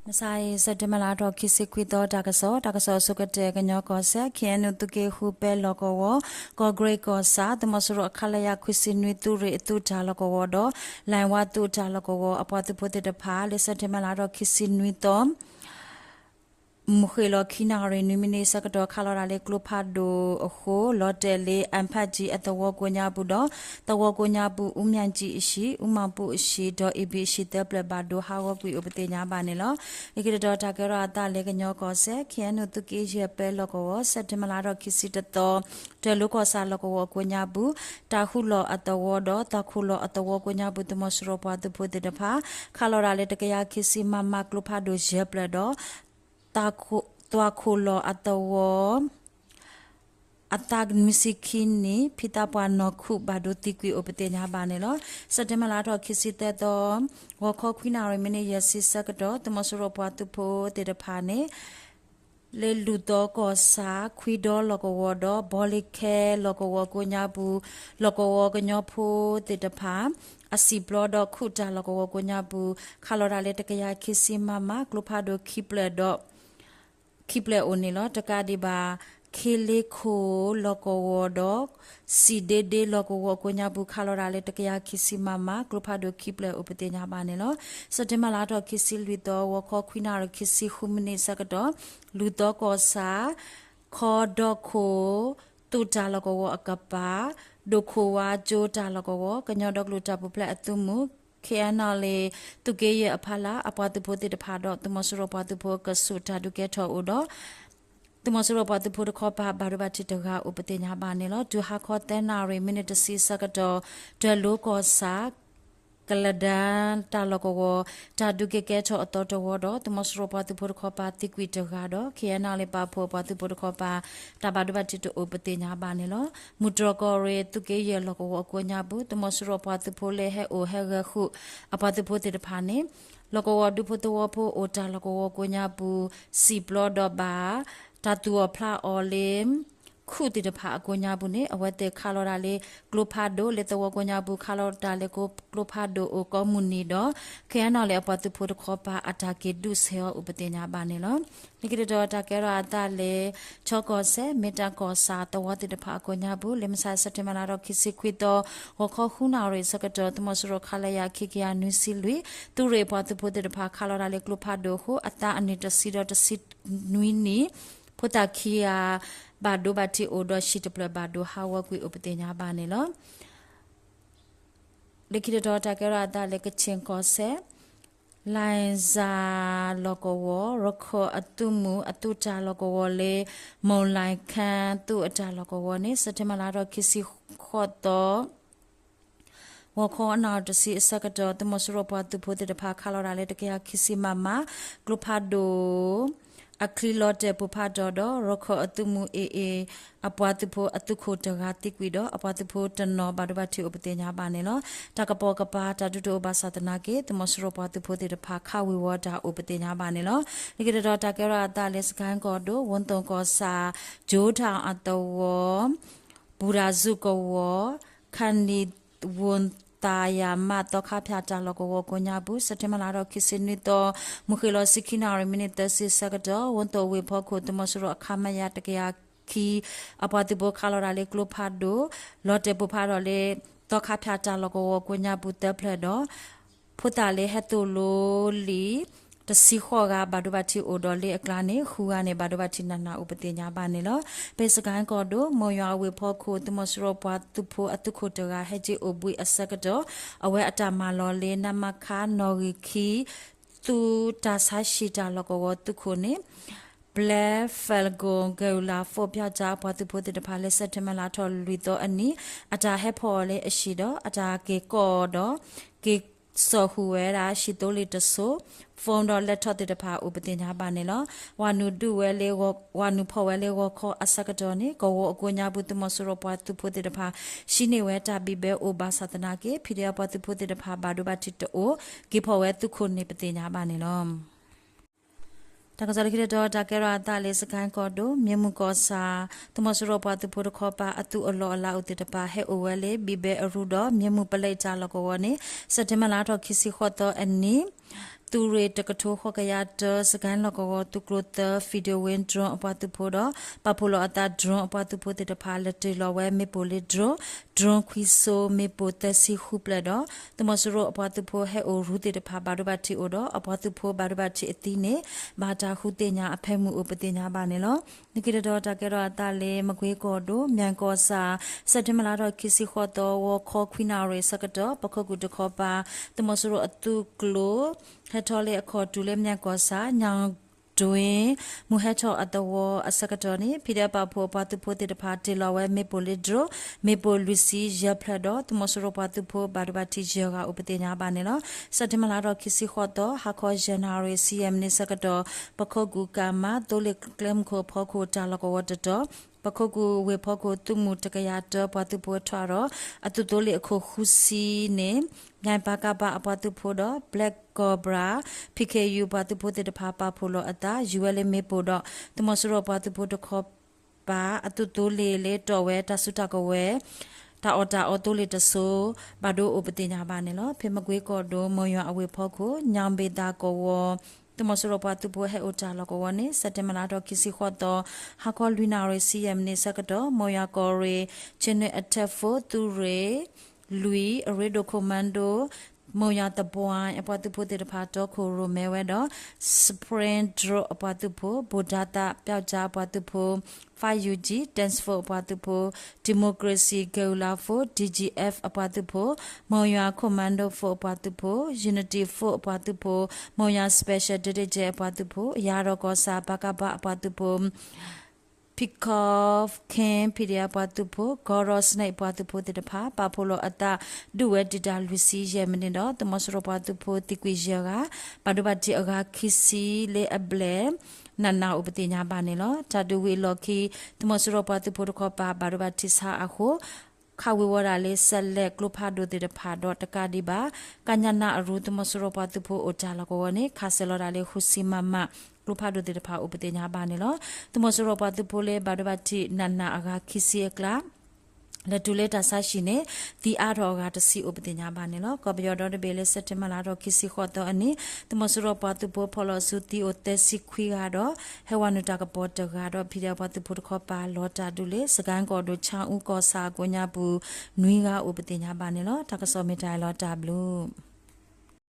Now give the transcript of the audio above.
မုၢ်ဆါအံၤ စဲးပထ့ဘၢၣ်လါထီၣ်ခံဆံခွံသီ တၢ်ကစီၣ်, တၢ်ကစီၣ်အဆိကတၢၢ် ကညီကီၢ်စဲၣ် ခ့ၣ်အဲၣ်ယူၣ် သုးက့ဃုပဲလီၢ်ကဝီၤ ကီၢ်ကရ့ၣ်ကီၢ်ဆၣ် သုးမီၤစိရိၤ ခလရ ခွံဆံနွံ သုးရ့ၣ်အသုးတၢ်လီၢ်ကဝီၤဒီး လၢၢ်ဝါသုးတၢ်လီၢ်ကဝီၤ အပှၤသုးဖိသ့ၣ်တဖၣ် လၢစဲးပထ့ဘၢၣ်လါထီၣ်ခံဆံနွံသီ မုၢ်ဃ့ၢ်လီၤခံနၣ်ရံၣ်နွံမံးနံးအဆၢကတီၢ် ခးလီၤဒၣ်လၢကျိဖးဒိၣ်အဃိ လီၤတဲာ်လၢ အၣ်ဖးကၠံအသဝီကိးညါပူၤဒီး သဝီကိးညါပူၤ အူမၠၣ်ကၠံအဟံၣ် အူမၢ်ပူၤအဟံၣ် ဒီး အ့ဘံၣ်အဟံၣ်သၢဖျၢၣ်ဘၣ်ဒိဟးဂီၤကွံာ်အိၣ် ပသ့ၣ်ညါဘၣ်န့ၣ်လီၤ. လၢခံတတီၤ တၢ်ကဲထီၣ်အသးလၢကညီကီၢ်စဲၣ် ခ့ၣ်အဲၣ်ယူၣ် သုးက့ယဲၢ်ပဲလီၢ်ကဝီၤ စဲးပထ့ဘၢၣ်လါထီၣ်ခံဆံတသီ တၢ်လိၤကီၢ်ဆၣ်လီၢ်ကဝီၤကိးညါပူၤ တၢ်ဟူလီၤအသဝီဒီး သးခိၣ်လီၤအသဝီကိးညါပူၤ သုးမီၤစိရိၤပှၤသုးဖိသ့ၣ်တဖၣ် ခးလီၤဒၣ်လၢတကယၤခံဆံ မမ ကျိဖးဒိၣ်ယဲၢ်ဖျၢၣ်ဒီး သးခိၣ်လီၤအသဝီ အသးနွံဆံခံနံၣ် ဖံသးပှၢ်နီၢ်ခူၣ် ဘၣ်ဒိသံကွံာ်အိၣ် ပသ့ၣ်ညါဘၣ်န့ၣ်လီၤ. စဲးပထ့ဘၢၣ်လါထီၣ်ခံဆံသၢသီ ဂီၤခီခွံနၣ်ရံၣ်မံးနံးယဲၢ်ဆံဆၢကတီၢ် သုးမီၤစိရိၤပှၤသုးဖိသ့ၣ်တဖၣ်န့ၣ် လၢလူၢ်သီကီၢ်ဆၣ် ခွံဒီလီၢ်ကဝီၤဒီး ဘီလ့ခဲလီၢ်ကဝီၤကိးညါပူၤ လီၢ်ကဝီၤကညီဖိသ့ၣ်တဖၣ် အစံာ်ပျီဒီး ခူၣ်တၢ်လီၢ်ကဝီၤကိးညါပူၤ ခးလီၤဒၣ်လၢတကယၤခံဆံ မမ ကျိဖးဒိၣ်ခံဖျၢၣ်ဒီး ခံဖျၢၣ်အိၣ်န့ၣ်လီၤ. တကးဒံးဘၣ် ခ့လ့ခိၣ်လီၢ်ကဝီၤဒီး စံၣ်ဒ့ဒ့လီၢ်ကဝီၤကိးညါပူၤ ခးလီၤဒၣ်လၢတကယၤခံဆံ မမ ကျိဖးဒိၣ်ခံဖျၢၣ်အိၣ် ပသ့ၣ်ညါဘၣ်န့ၣ်လီၤ. စဲးပထ့ဘၢၣ်လါထီၣ်ခံဆံလွံၢ်သီ ဂီၤခီခွံနၣ်ရံၣ်ခံဆံဃုမံးနံးအဆၢကတီၢ် လူၢ်သီကီၢ်ဆၣ် ခီဒီခိၣ် သုးတၢ်လီၢ်ကဝီၤအကပၤ ဒိၣ်ခိၣ်ဝါကၠိတၢ်လီၢ်ကဝီၤ ကညီဒီကလုာ်တၢ်ပူၤဖျဲးအသုးမုၢ် ခ့ၣ်အဲၣ်ယူၣ် သုးက့ယဲၢ်အဖီလာ် အပှၤသုးဖိသ့ၣ်တဖၣ်ဒီး သုးမီၤစိရိၤပှၤသုးဖိအကဆူး တၢ်ဒုးကဲထီၣ်အိၣ်ဒီး သုးမီၤစိရိၤပှၤသုးဖိတခီပၤ ဘၣ်ဒိဘၣ်ထံးတဂၤအိၣ် ပသ့ၣ်ညါဘၣ်န့ၣ်လီၤ. တုၤဟါခီသၢနၣ်ရံၣ်မံးနံးတဆံအဆၢကတီၢ် တၢ်လိၤကီၢ်ဆၣ် ကလဒါတၢ်လီၢ်ကဝီၤ တၢ်ဒုးကဲကဲထီၣ်အသီတဝီဒီး သုးမီၤစိရိၤပှၤသုးဖိတခီပၤသံကွံာ်တဂၤဒီး ခ့ၣ်အဲၣ်ယူၣ်ပာ်ဖှိၣ်ပှၤသုးဖိတခီပၤ တၢ်ဘၣ်ဒိဘၣ်ထံးတအိၣ် ပသ့ၣ်ညါဘၣ်န့ၣ်လီၤ. မုၢ်တြီၢ်ကီၢ်ရ့ၣ် သုးက့ယဲၢ်လီၢ်ကဝီၤအကိးညါပူၤ သုးမီၤစိရိၤပှၤသုးဖိလၢဟဲအိၣ်ဟဲဂဲၤဃုာ် အပှၤသုးဖိသ့ၣ်တဖၣ်န့ၣ် လီၢ်ကဝီၤဒူဖိသဝီဖိအိၣ်တၢ်လီၢ်ကဝီၤကိးညါပူၤ စံာ်ပျီဒီးဘၣ် တၢ်သူၣ်အီၣ်ဖျးအီၣ်လၢ ခူၣ်သ့ၣ်တဖၣ်အကိးညါပူၤန့ၣ် အဝဲသ့ၣ်ခးလီၤဒၣ်လၢကျိဖးဒိၣ် လၢသဝီကိးညါပူၤ ခးလီၤဒၣ်လၢကျိဖးဒိၣ်အိၣ်ကိးမုၢ်နံၤဒီး ခ့ၣ်အဲၣ်ယူၣ် အပှၤသုးဖိတခီပၤအတၢ်က့ၤဒုးဆဲးအီၤအိၣ် ပသ့ၣ်ညါဘၣ်န့ၣ်လီၤ. လၢခံတတီၤ တၢ်ကဲထီၣ်အသးလၢ ခၠီကီၢ်စဲၣ် မ့ၢ်တၢ်ကီၢ်ဆၣ်သဝီသ့ၣ်တဖၣ်အကိးညါပူၤ လၢမုၢ်ဆါ စဲးပထ့ဘၢၣ်လါထီၣ်ခံဆံခွံသီ ဂီၤခီဃုနၣ်ရံၣ်အဆၢကတီၢ် သုးမီၤစိရိၤ ခလရ ခံကယၤနွံဆံလွံၢ် သုးရ့ၣ်ပှၤသုးဖိသ့ၣ်တဖၣ် ခးလီၤဒၣ်လၢကျိဖးဒိၣ်အဃိ အသးအနံၣ်တဆံဒီးတဆံနွံနံၣ် ဖိသၣ်ခံဂၤ ဘၣ်ဒိဘၣ်ထံးအိၣ်ဒီး ဟံၣ်တဖျၢၣ်ဘၣ်ဒိဟးဂီၤကွံာ်အိၣ် ပသ့ၣ်ညါဘၣ်န့ၣ်လီၤ. လၢခံတတီၤ တၢ်ကဲထီၣ်အသးလၢကခ့ၣ်ကီၢ်စဲၣ် လၢၣ်စၣ်လီၢ်ကဝီၤ ရခၢၣ်အသုးမုၢ်အသုးတၢ်လီၢ်ကဝီၤလၢ မိၢ်လၢၣ်ခၢၣ်သုးအတၢ်လီၢ်ကဝီၤန့ၣ် စဲးပထ့ဘၢၣ်လါထီၣ်ခံဆံဃိးသီ ဂီၤခီအနၣ်တဆံအဆၢကတီၢ် သုးမီၤစိရိၤပှၤသုးဖိသ့ၣ်တဖၣ် ခးလီၤဒၣ်လၢတကယၤခံဆံ မမ ကျိဖးဒိၣ် အချံလီၤတဲာ်ပိၢ်ဖးထီၣ်ဒီး ရခၢၣ်အသုးမုၢ် AA အပှၤသုးဖိအသုးခိၣ်တဂၤသံကွံာ်ဒီး အပှၤသုးဖိတနီၤဘၣ်ဒိဘၣ်ထံးအိၣ် ပသ့ၣ်ညါဘၣ်န့ၣ်လီၤ. တၢ်ကပိာ်ကပၤတၢ်ဒုးတအိၣ်ဘၣ်ဆၣ်သနာ်က့ သုးမီၤစိရိၤပှၤသုးဖိသ့ၣ်တဖၣ် ခးဝ့ၤဝီၤတၢ်အိၣ် ပသ့ၣ်ညါဘၣ်န့ၣ်လီၤ. လၢခံတတီၤ တၢ်ကဲထီၣ်အသးလၢ စကဲၣ်ကီၢ်ဒိၣ် ဝူသိၣ်ကီၢ်ဆၣ် ကၠိထၣ်အသဝီ ပူၤတၢ်စုကဝီၤ ခနံၣ်ဝူၣ်သးယၤမး သီခါဖၠၣ်တၢ်လီၢ်ကဝီၤကိးညါပူၤ စဲးပထ့ဘၢၣ်လါထီၣ်ခံဆံနွံသီ မုၢ်ဃ့ၢ်လီၤဆံခံနၣ်ရံၣ်မံးနံးသၢဆံအဆၢကတီၢ် ဝူသိၣ်ဝ့ၢ်ဖီခိၣ် သုးမီၤစိရိၤ ခမရ တကယၤခံ အပှၤသုးဖိခးလီၤဒၣ်လၢကျိဖးဒိၣ် လီၤတဲာ်ပိၢ်ဖးထီၣ်လၢ သီခါဖၠၣ်တၢ်လီၢ်ကဝီၤကိးညါပူၤသၢဖျၢၣ်ဒီး ဖိသၣ်လၢဟဲသိၣ်လိလံာ် တဆံဃိးဂၤ ဘၣ်ဒိဘၣ်ထံးအိၣ်ဒီး လၢအကျါန့ၣ် ဃုဂၤန့ၣ် ဘၣ်ဒိဘၣ်ထံးနးနးအိၣ် ပသ့ၣ်ညါဘၣ်န့ၣ်လီၤ. ဖဲစကဲၣ်ကီၢ်ဒိၣ် မိၢ်ယွၤဝ့ၢ်ဖီခိၣ် သုးမီၤစိရိၤပှၤသုးဖိအသုးခိၣ်တဂၤ ဟဲက့ၤအိၣ်ဘှံးအဆၢကတီၢ် အဝဲအတၢ်မၤလီၤလၢ နမခ နီၣ်ဂံၢ်ခံ သုးတၢ်ဆါဟံၣ်တၢ်လီၢ်ကဝီၤသုးခိၣ်န့ၣ် Black Falcon Guerrilla Force ပၠၣ်ကၠၣ်အပှၤသုးဖိသ့ၣ်တဖၣ်လၢ စဲးပထ့ဘၢၣ်လါထီၣ်လွံၢ်သီအနံၤ အတၢ်ဟဲဖီၣ်အီၤလၢအဟံၣ်ဒီး အတၢ်က့ၤကိးအီၤဒီး က့ၤစိာ်ဃုာ်ဝဲဒၣ် ဟံၣ်သိလ့ၣ်တစိၤ phone ဒီး laptop သ့ၣ်တဖၣ်အိၣ် ပသ့ၣ်ညါဘၣ်န့ၣ်လီၤ. ဝၤနုာ်ဒုးဝဲလၢ ဝၤနုာ်ဖီၣ်ဝဲလၢဂီၤခီအဆၢကတီၢ်န့ၣ် ကဝီၤအကိးညါပူၤ သုးမီၤစိရိၤပှၤသုးဖိသ့ၣ်တဖၣ် ဟံးန့ၢ်ဝဲတၢ်ဘံၣ်ဘဲအိၣ်ဘၣ်ဆၣ်သနာ်က့ ဖံးဒဲးအပှၤသုးဖိသ့ၣ်တဖၣ် ဘၣ်ဒိဘၣ်ထံးတအိၣ် က့ၤဖီၣ်ဝဲသုးခိၣ်န့ၣ် ပသ့ၣ်ညါဘၣ်န့ၣ်လီၤ. တၢ်ကစီၣ်လၢခံတတီၤ တၢ်ကဲထီၣ်အသးလၢ စကဲၣ်ကီၢ်ဒိၣ် မၠ့မုၢ်ကီၢ်ဆၣ် သုးမီၤစိရိၤပှၤသုးဖိတခီပၤ အသုးအလီၢ်အလၤအိၣ်သ့ၣ်တဖၣ် ဟဲအိၣ်ဝဲလၢ ဘံၣ်ဘဲအရူဒီး မၠ့မုၢ်ပလဲတၢ်လီၢ်ကဝီၤန့ၣ် စဲးပထ့ဘၢၣ်လါထီၣ်ခံဆံဃိးသီအနံၤ သုးရ့ၣ်တကထိဃိးကယၤတၢ စကဲၣ်လီၢ်ကဝီၤသုးကျိၤသၢ Federal Wing drone အပှၤသုးဖိဒီး ပာ်ဖှိၣ်လီၤအသး drone အပှၤသုးဖိသ့ၣ်တဖၣ် လဲၤတ့ၢ်လီၤဝဲမ့ၣ်ပိၢ်လ့ drone, drone ခွံစိ မ့ၣ်ပိၢ်သၢဆံဃုဖျၢၣ်ဒီး သုးမီၤစိရိၤအပှၤသုးဖိဟဲအိၣ်ရူသ့ၣ်တဖၣ် ဘၣ်ဒိဘၣ်ထံးအိၣ်ဒီး အပှၤသုးဖိဘၣ်ဒိဘၣ်ထံးအသံန့ၣ် ဘၣ်တၢ်ဃုသ့ၣ်ညါအဖၢမုၢ်အိၣ်ပသ့ၣ်ညါဘၣ်န့ၣ်လီၤ. လၢခံတတီၤတၢ်ကဲထီၣ်အသးလၢ မကွ့ကီၢ်ဒိၣ် မၠဲၣ်ကီၢ်ဆၣ် စဲးပထ့ဘၢၣ်လါထီၣ်ခံဆံဃိးသီ ဂီၤခီခွံနၣ်ရံၣ်အဆၢကတီၢ် ပခိၣ်ကူၣ်တခီပၤ သုးမီၤစိရိၤအသုးကျိၤ ဟဲထီၣ်လၢအခီၣ်တုၤလၢမၠဲၣ်ကီၢ်ဆၣ် ညၣ်ဒွ့ မုၢ်ဟဲထီၣ်အသဝီအဆၢကတီၢ်န့ၣ် ဖံးဒဲးပာ်ဖှိၣ်အပှၤသုးဖိသ့ၣ်တဖၣ် တ့ၢ်လီၤဝဲမ့ၣ်ပိၢ်လ့ drone မ့ၣ်ပိၢ်လွံၢ်ဆံယဲၢ်ဖျၢၣ်ဒီး သုးမီၤစိရိၤပှၤသုးဖိဘၣ်ဒိဘၣ်ထံးယဲၢ်ဂၤအိၣ်ပသ့ၣ်ညါဘၣ်န့ၣ်လီၤ. စဲးပထ့ဘၢၣ်လါထီၣ်ခံဆံဃိးသီ ဟါခီယဲၢ်နၣ်ရံၣ်ဆံယဲၢ်မံးနံးအဆၢကတီၢ် ပခိၣ်ကူၣ်ကၣ်မး သိလ့ၣ်ကျဲမုၢ်ခိၣ်အဖီခိၣ်တၢ်လီၢ်ကဝီၤတတီၤ ပခိၣ်ကူၣ်ဝ့ၢ်ဖီခိၣ် သုးမုၢ်တကယၤတၢ ပှၤသုးဖိထွဲဒီး အသုးသိလ့ၣ်အခိၣ်ဃုဆံန့ၣ် ယဲၢ်ပကပ အပှၤသုးဖိဒီး Black Cobra, P K U ပှၤသုးဖိသ့ၣ်တဖၣ် ပာ်ဖှိၣ်လီၤအသး ယူၤဝဲလၢမ့ၣ်ပိၢ်ဒီး သုးမီၤစိရိၤပှၤသုးဖိတခီပၤ အသုးသိလ့ၣ်လၢတီၢ်ဝဲတၢ်စုတၢ်ကဝဲၤ တၢ်အီၣ်တၢ်အီသိလ့ၣ်တစိၤ ဘၣ်ဒိအိၣ်ပသ့ၣ်ညါဘၣ်န့ၣ်လီၤ. ဖဲမကွ့ကီၢ်ဒိၣ် မိၢ်ယွၤအဝ့ၢ်ဖီခိၣ် ညၣ်ဘ့ၣ်သၣ်ကဝီၤ သုးမီၤစိရိၤပှၤသုးဖိဟဲအိၣ်တၢ်လီၢ်ကဝီၤန့ၣ် စဲးပထ့ဘၢၣ်လါထီၣ်ခံဆံဃိးသီ ဟါခီလွံၢ်နၣ်ရံၣ်ဆံယဲၢ်မံးနံးအဆၢကတီၢ် မိၢ်ယွၤကီၢ်ရ့ၣ် Chinook Attack Force သုးရ့ၣ် လွံၢ် အရ့ဒိၣ် Commando မိၢ်ယွၤသပှၢ် အပှၤသုးဖိသ့ၣ်တဖၣ် တီခိၣ်ရိၣ်မဲဝဲဒီး Spring Drone အပှၤသုးဖိ ဘိၣ်ဒါသး ပျီကၠါ အပှၤသုးဖိ Five U G Task Force အပှၤသုးဖိ Democracy Guerrilla Force D G F အပှၤသုးဖိ မိၢ်ယွၤ Commando Force အပှၤသုးဖိ Unity Force အပှၤသုးဖိ မိၢ်ယွၤ Special Diligence အပှၤသုးဖိ ယၤဒီးကီၢ်ဆၣ် ပကပ အပှၤသုးဖိ Peacock King P D F ပှၤသုးဖိ Gordon Snake ပှၤသုးဖိသ့ၣ်တဖၣ် ပာ်ဖှိၣ်လီၤအသး ဒုးဝဲတံာ်တာ်လွံၢ်ဆံယဲၢ်မံးနံးဒီး သုးမီၤစိရိၤပှၤသုးဖိသံကွံာ်ယဲၢ်ဂၤ ဘၣ်ဒိဘၣ်ထံးအဂၤခံဆံလၢအဘျဲၣ် နးနးအိၣ်ပသ့ၣ်ညါဘၣ်န့ၣ်လီၤ. တၢ်ဒုးဝံၤအလီၢ်ခံ သုးမီၤစိရိၤပှၤသုးဖိတခီပၤ ဘၣ်ဒိဘၣ်ထံးဆါအဃိ ခးဝ့ၤဝီၤဒၣ်လၢ စဲးလဲးကျိဖးဒိၣ်သ့ၣ်တဖၣ်ဒီးတကးဒံးဘၣ် ကညနအရူ သုးမီၤစိရိၤပှၤသုးဖိအိၣ်တၢ်လီၢ်ကဝီၤန့ၣ် ခးစဲးလီၤဒၣ်လၢ ဃုဆံ မမ ကျိဖးဒိၣ်သ့ၣ်တဖၣ်အိၣ်ပသ့ၣ်ညါဘၣ်န့ၣ်လီၤ. သုးမီၤစိရိၤပှၤသုးဖိလၢဘၣ်ဒိဘၣ်ထံးနးနးအဂၤခံဆံအကျါ လဲၤတုၤလၢတၢ်ဆါဟံၣ်န့ၣ် သံအါထီၣ်အဂၤတဆံအိၣ်ပသ့ၣ်ညါဘၣ်န့ၣ်လီၤ. ကီၢ်ပယီၤဒီတဘ့ၣ်လၢ စဲးပထ့ဘၢၣ်လါထီၣ်ခံဆံဃိးသီအနံၤ သုးမီၤစိရိၤပှၤသုးဖိဖီၣ်လီၤဆူသံအိၣ်သၢဆံခွံဂၤဒီး ဟဲဝဲနုာ်တၢ်ကပီၤတဂၤဒီး ဖံးဒဲးပှၤသုးဖိတခီပၤလီၤတၢ်ဒုးလၢ စကဲၣ်ကီၢ်ဒိၣ် ခၠၣ်အူကီၢ်ဆၣ်အကိးညါပူၤ နွံဂၤအိၣ်ပသ့ၣ်ညါဘၣ်န့ၣ်လီၤ. တၢ်ကစီၣ်မ့ၢ်တၢ်အံၤလီၤ တၢ်ဘျုး